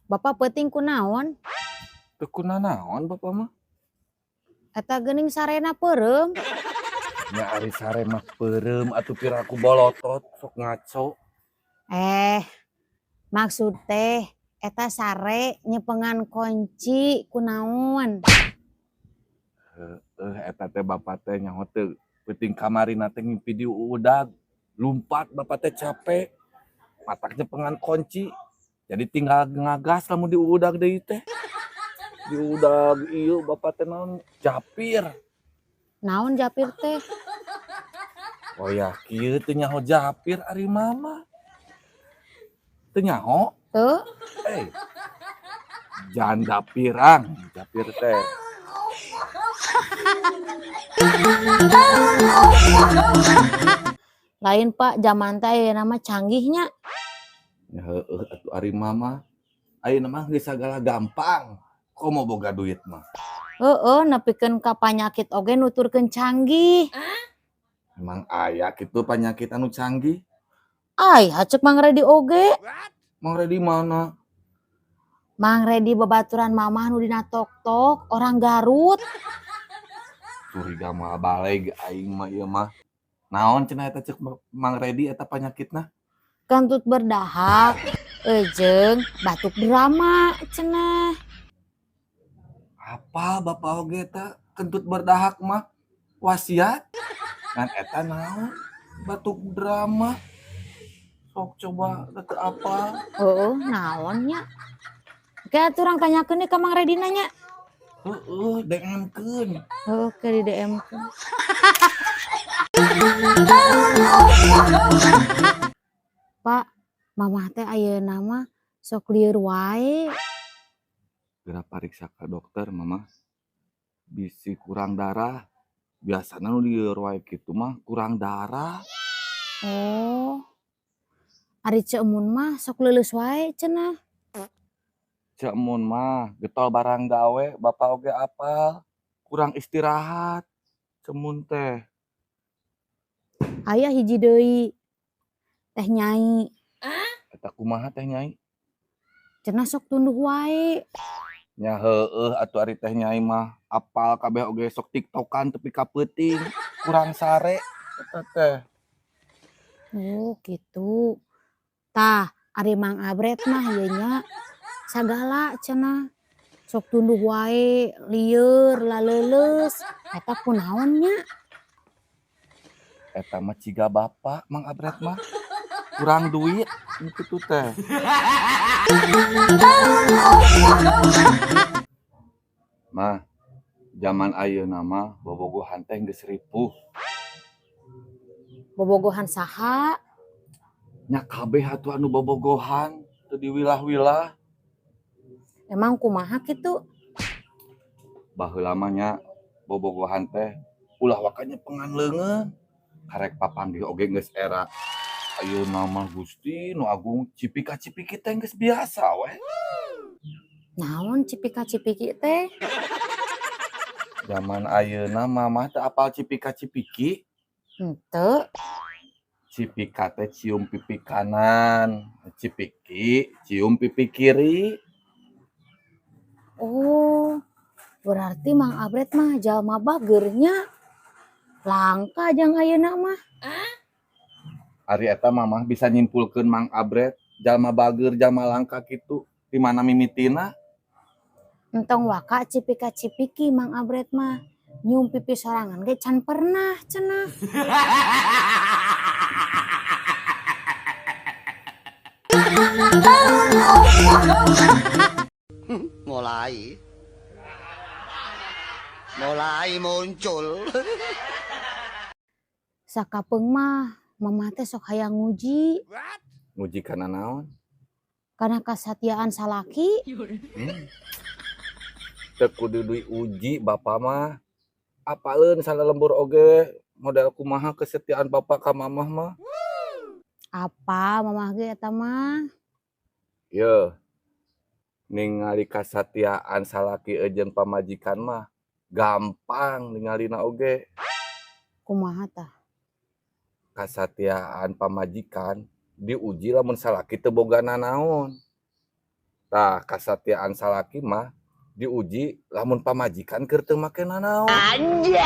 Bapak peuting kunaon? Teu kunanaon bapak mah. Eta geuning sarena peureum. Nya ari sare mah peureum atuh, piraku bolotot sok ngaco. Eh, maksud teh eta sare nyepengan kunci kunaon? Heueuh, eta teh bapak teh nyaho teu, peuting kamarina teh ngimpi di udag. Lumpat bapak teh capek. Matak nyepengan kunci. Jadi tinggal ngagas lamun di udag deui teh. Di udag ieu bapak teh naon, japir. Naon japir teh? Oh ya, kieu teu nyaho japir ari mama. Teu nyaho? Teu. Eh. Janda pirang japir teh. Lain Pak, zaman teh ayeuna mah canggihnya. Ya heueuh atuh ari mama. Ayeuna mah geus sagala gampang. Komo boga duit mah. Heeh, nepikeun ka panyakit oge nuturkeun canggih. Emang aya kitu panyakit anu canggih? Ai, haceuk Mang Redi oge. Mang Redi mana? Mang Redi babaturan mamah nu dina tok-tok, orang Garut. Curiga moal baleg aing mah ieu mah. Naon cenah eta ceuk Mang Redi eta panyakitna? Kentut berdahak, jeung batuk drama cenah. Apa bapak oge eta kentut berdahak mah wasiat? Ngan eta naon? Batuk drama. Sok coba teu apa? Heeh, naon nya? Oke, atuh urang tanyakeun ka Mang Redi nanya. Heeh, DM-keun. Heeh, ke di DM-keun. Pak, mamah teh ayeuna mah sok lieur wae. Geura pariksa ka dokter mama. Bisi kurang darah. Biasana nu lieur wae kitu mah kurang darah. Oh. Ari Ceu Emun mah sok leuleus wae cenah. Ceu Emun mah getol barang gawe, bapak oge apal. Kurang istirahat Ceu Emun teh. Aya hiji deui. Teh Nyai. Eta kumaha Teh Nyai? Cenah sok tunduh wae. Nya heueuh atuh ari Teh Nyai mah apal kabeh oge sok tiktokan tepi ka peuting. Kurang sare eta teh. Oh, gitu. Tah, ari Mang Abret mah ieu nya sagala cenah. Sok tunduh wae, lieur, laleuleus. Eta kunaon nya? Eta mah ciga bapak Mang Abret mah. Kurang duit kitu teh. Mah, zaman ayeuna mah bobogohan teh geus ripuh. Bobogohan saha? Nya kabeh atuh anu bobogohan teu diwilah-wilah. Emang kumaha kitu? Baheula mah nya bobogohan teh ulah waka nyepengan leungeun. Karek papanggih oge geus era. Ayeuna mah Gusti nu Agung cipika-cipiki teh geus biasa we. Naon cipika-cipiki teh? Zaman ayeuna mamah teu apal cipika-cipiki? Henteu. Cipika teh cium pipi kanan, cipiki cium pipi kiri. Oh, berarti Mang Abret mah jalma bager nya. Langka jang ayeuna mah. Ari eta mamah bisa nyimpulkeun Mang Abret jalma bager jalma langka kitu di mana mimitina? Entong waka cipika-cipiki Mang Abret mah. Nyium pipi sorangan ge can pernah cenah. Mulai muncul. Sakapeung mah mamah teh sok hayang nguji. Nguji kana naon? Kana kasatiaan salaki. Teu kudu diuji bapa mah. Apaleun salalembur oge model kumaha kesetiaan bapak ka mamah mah. Apa mamah ge eta mah? Yeuh. Ningali kasatiaan salaki jeung pamajikan mah gampang ningalina oge. Kumaha tah? Kasatiaan pamajikan Diuji lamun salaki teu boga nanaon. Tah, kasatiaan salaki mah diuji lamun pamajikan keur teu make nanaon. Anjay.